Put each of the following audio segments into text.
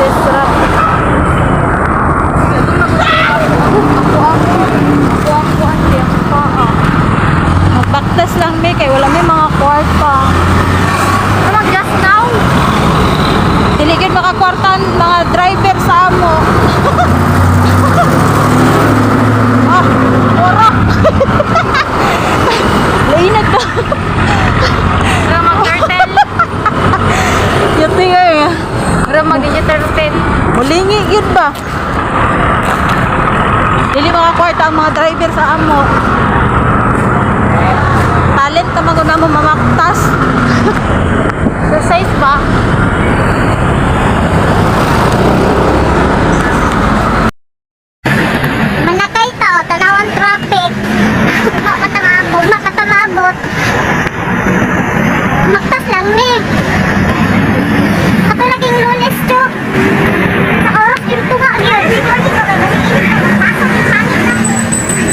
This ra. Ako ang kuan di ang paa. Magbaktas lang mi kay wala may mga kwarta. Ano just now? Dili gyud makakwarta ang mga driver sa amo. Ah, ora. Lainag ka. Mura mag turtle. Yuti eh. Mura mag turtle. Mulingi yun ba? Dili makakwarta ang mga driver sa amo. Talent ka man mo mamaktas. Exercise ba? Manakay ta, o, tanawan traffic. Makatamabot, makatamabot. Maktas lang ni. Ato laging Lunes to. Sa oras yung tunga yun.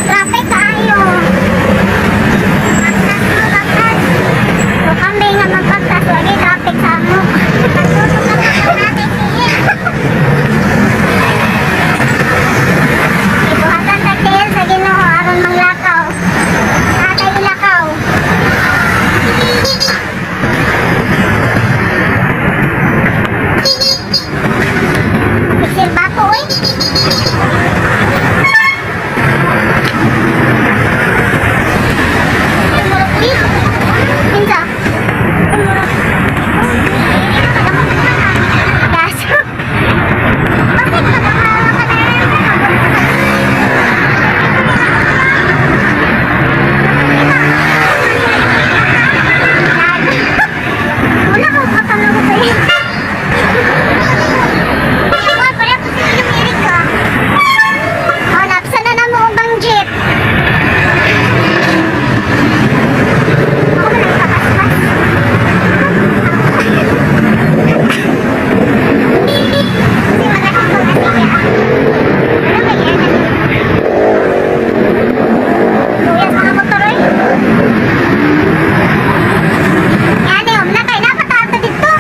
Traffic kaayo. Maktas mo, maktas. So kami nga magpagtas, lagi traffic sa amo. Nagsusunod na natin siya. Ibuhatan sa tiil sa Ginoo aron manglakaw. Atay ilakaw. Pixel bako oy. Pinsa. Kaso. Bakit pagkakawa ka na Wala ko katanaw ko sa'yo. Ay, pala ko sa inyong Erika. Oh, napsa na namo ang bang jeep. Ako na nagpapaspas. Kasi wala akong pag-asya. Ano ba yan? Kuya, sa mga motor eh. Yan eh, umna kay napatato dito.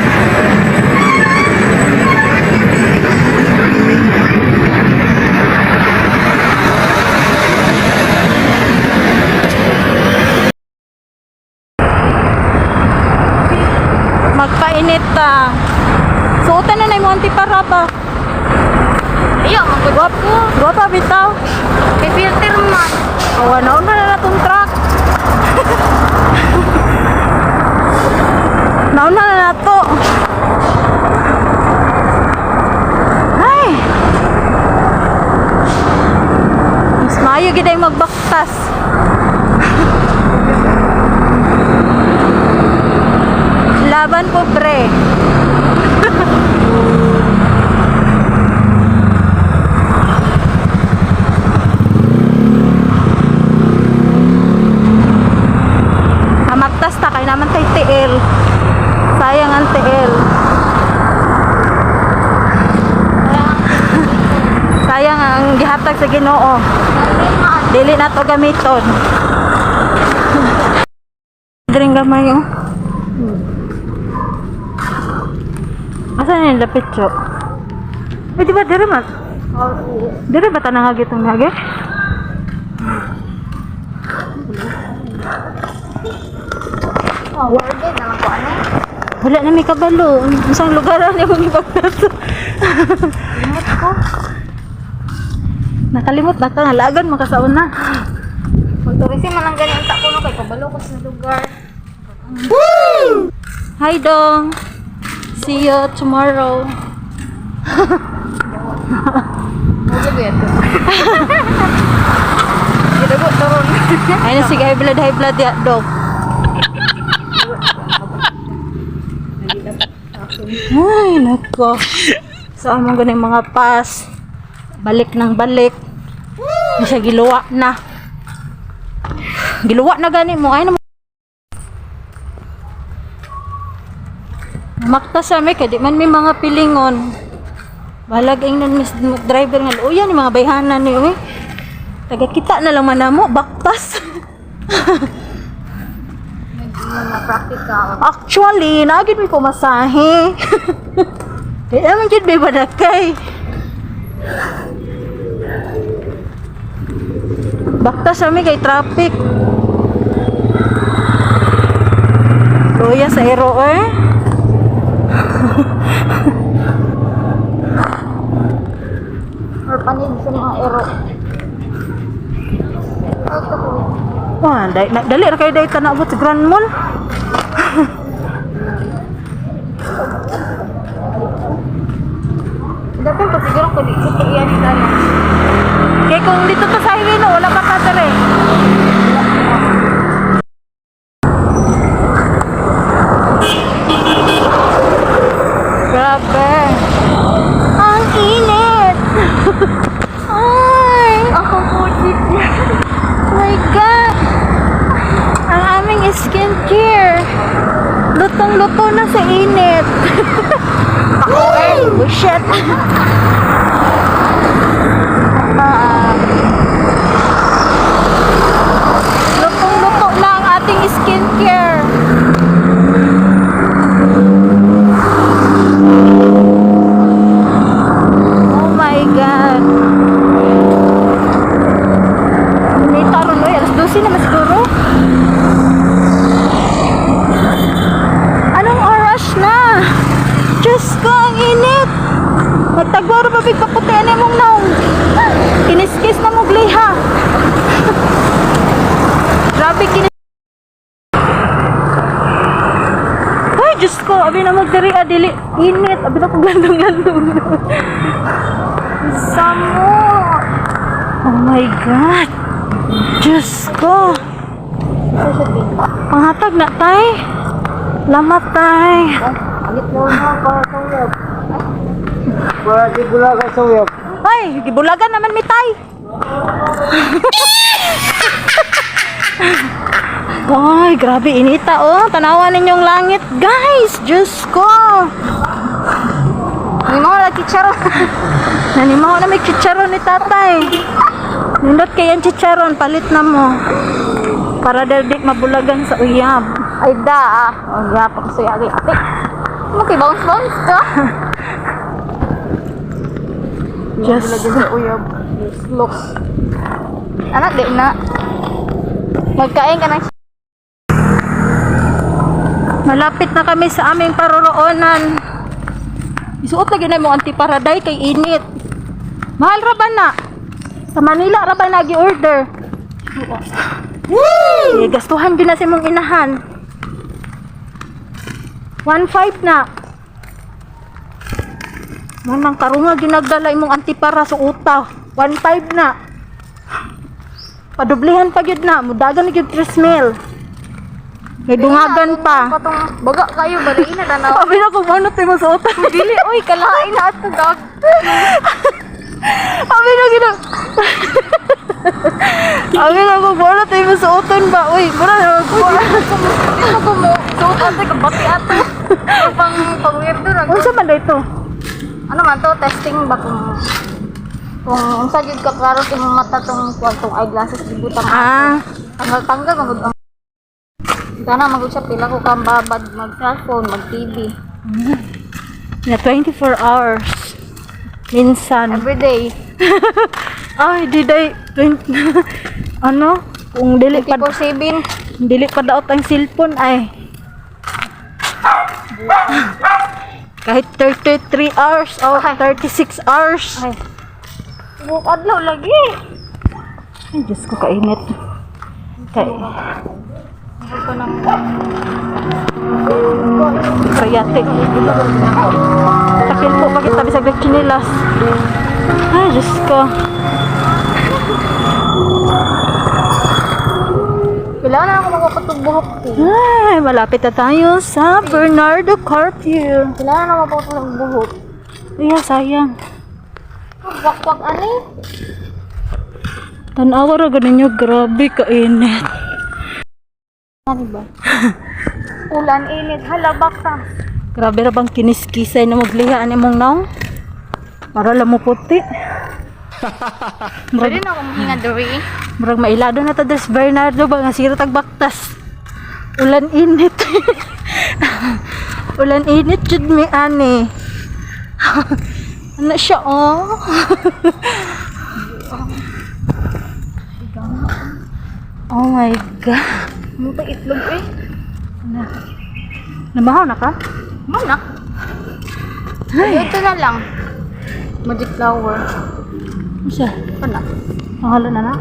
Magpainit ta. Suotan na na yung antipara ba? Ayaw, magod ko. Guwapa bitaw. Kay filter man. Awa na na na tong truck. Nauna na na to. Ay. Mas maayo gid ay magbaktas. Laban pobre. Amaktas ta kay naman tay TL. Sayang ang TL. Sayang ang gihatag sa Ginoo. Dili na to gamiton. Diring gamay oh. Asa na yung lapit yo? Eh, di ba dire man? Dire ba tanang gitong nage? Oh, warden naman ko ano. Wala na may kabalo. Isang lugar na yung ipagtato. Limot ko. Nakalimot na ka, halagan makasaon na. Magturisin man lang gani ang tako no kay kabalo ko sa lugar. Hi dong. See you tomorrow. Mo ba Gidugo turon. Ay na sige, high blood ya dog. Ay, nako. So, among ganun mga pass. Balik ng balik. Di siya giluwa na. Giluwa na gani mo. Ay na mo. Makta sa mi kay di man may mga pilingon. Balag ingnon miss driver nga luya ni mga bayhanan ni uy. Taga kita na lang man namo baktas. Mga practical. Actually, naa gyud mi pamasahe. Di naman gyud may badakay. Baktas kami kay traffic. Luya sa ero eh. Or panig sa mga ero. Ay, ito ko. Wah, dali ra kayo dahil tanaabot sa Grand Mall. Dapat pa siguro ko dito sa iyan sa ano. Kaya kung dito to sa highway no, wala pa ka dere. Grabe. Ang init. Ay, Ako po, my God. Ang aming skincare. Lutong-luto na sa init. Ako eh. Oh, shit. Ah. Lutong-luto na ang ating skincare. Oh my God. May taron oy, alas 12 naman siguro. Anong oras na? Diyos ko, ang init! Magtagwaro pa big paputi ani mong naong. Kiniskis na mo gliha. Grabe kinis. Ay, Diyos ko, abi na magdiri ah, dili init, abi na kong landong-landong. Samo! Oh my God. Diyos ko. Panghatag na, tay. Lamat, tay. Agit mo na para sa uyab. Para di bulaga sa uyab. Ay, gibulagan naman mi, tay. Ay, grabe inita oh. Tanawan ninyong langit, guys. Diyos ko. May mga lagi charo. Nanimaw na may chicharon ni tatay. Nindot kay ang chicharon, palit na mo. Para daw di mabulagan sa uyab. Ay da ah. Oh, gapa ko sa'yo agay ate. Maki bounce bounce ka. Diyos Lagi sa uyab. Looks. Anak di na. Magkain ka ng Malapit na kami sa aming paroroonan. Isuot lagi na mo antiparaday kay init. Mahal ra ba na? Sa Manila ra ba na gi-order? Woo! Eh, gastuhan din na sa imong inahan. 1.5 na. Manang karunga ginagdala imong antipara sa uta. 1.5 na. Padublihan pa gyud na, mudagan na gyud 3 mil. May dungagan pa. Patong baga kayo bali na tanaw. Sabi na kung ano tayo masuotan. Dili oy kalain na ato dog. Sabi na gina. Sabi na kung ano tayo masuotan ba. Uy, mura na magkuha. Dito ko mo suot ate ka bati ato. Pang pang weirdo ra. Unsa man daw ito? Ano man to testing ba kung unsa gyud ka klaro sa imong mata tong kuan tong eyeglasses gibutang. Ah, Tanggal-tanggal magud ang Kana magud siya pila ko kang babad mag cellphone, mag TV. Na 24 hours. Minsan. Every day. Ay, di day. 20, ano? Kung dili pa 24/7. dili pa daot ang cellphone ay. Kahit 33 hours o 36 hours. Ay. Buok adlaw lagi. Ay, Diyos ko, kainit. Kay, Ko nang Krayate. Takil po pag tabi sa chinilas. Ay, Diyos ko. Kailangan na ako magpapatog buhok ko. Ay, malapit na tayo sa Bernardo Carpio. Kailangan na magpapatog buhok. Ay, sayang. Wakwak ani. Tanawa ra ganin nyo, grabe kainit. Ano ba? Ulan init hala bakta. Grabe ra bang kiniskisay na maglihaan imong naong? Para lang mo puti. Pwede na akong mahinga diri. Murag mailado na ta des Bernardo ba nga sira tag baktas. Ulan init. Ulan init jud mi ani. Ano siya oh? Oh my God. Ano pa itlog eh? Namahaw na ka? Mana? Ay, Ito na lang. Magic flower. ano siya? Ano? Pangalan na na?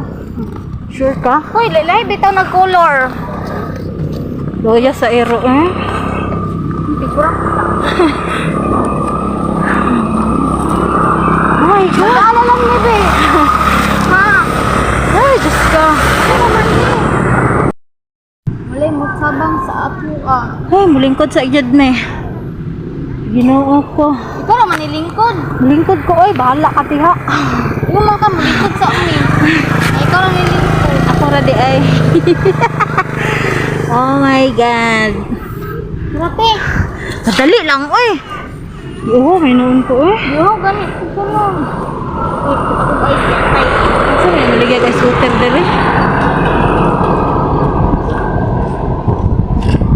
Sure ka? Hoy, laylay, bitaw nag-color. Loya sa ero eh. Picture. Oh my God. Ano lang ni be? Ha? Ay, Diyos ko. Ano naman ni? Walay mo sabang sa apo ah. Ay, mulingkod sa ijad me. Ginoo ko. Ikaw naman nilingkod. Mulingkod ko, oy. Bahala ka tiha. Ikaw man ka mulingkod sa amin. Ay, ikaw lang nilingkod. Ako ra di ay. Oh my God. Grabe. Madali lang, oy. Oo, may noon ko, oy. Yo, ganit ko lang. Ay, ay, Sa may maligay kay scooter dere.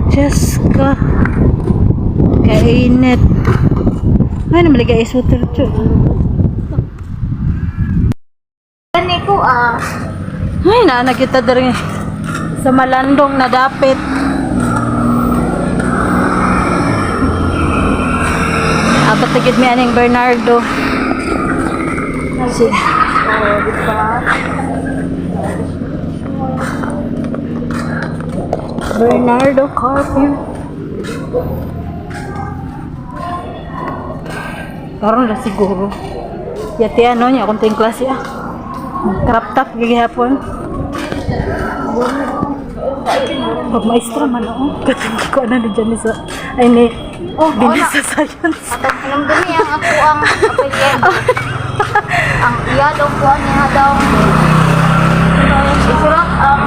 Diyos ko. Kainit. Ay, namaligay kay scooter, tiyo. Gani ko ah. Ay, naa kita dere sa malandong na dapit. Apat na gid mi aning Bernardo. Si Bernardo Carpio. Karon na siguro. Yati ano niya akong ting klase ah. Crop top gihapon. Pag maestra man oo. Katong ko na ni Janice. Ay ni Oh, Binasa Science. Atong hinumdumi ang ako ang apelyido. Ang iya daw po niya daw. Isurak ang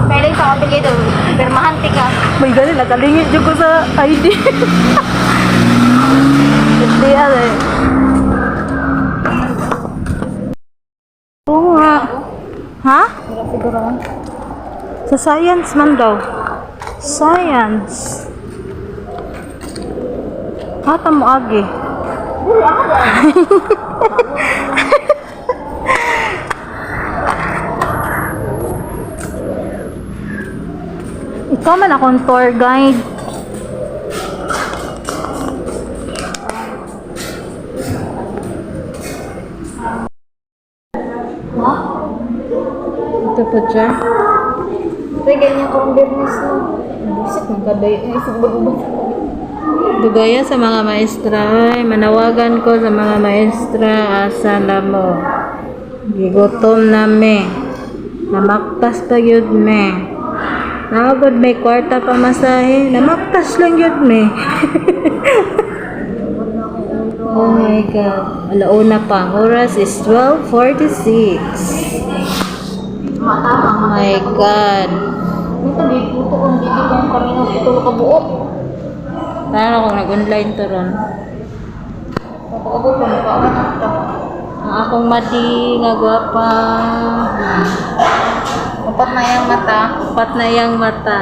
spelling sa apelyido. Pirmahan ka. May gani nakalingit jud ko sa ID. Hindi ah. Oo nga. Ha? Siguro lang. Sa science man daw. Science. Hata mo agi. Ikaw man akong tour guide. Ito po siya. Pre, ganyan karong Biyernes no. Busit man kaday. Ay, sugbag-ubag. Dugaya sa mga maestra, ay manawagan ko sa mga maestra, asa na mo. Gigutom na me. Namaktas pa yun me. Naagod may kwarta pa masahe. Namaktas lang yun me. Oh my God. Alauna pa. Ang oras is 12:46. Matama. Oh my God. Ito, di puto kung di kung kami nga puto ka buok. Paano kung nag-online to ron? Papaabot mo, paabot ka. Ang akong mati nga gwapa. Upat na yung mata. Upat na iyang mata.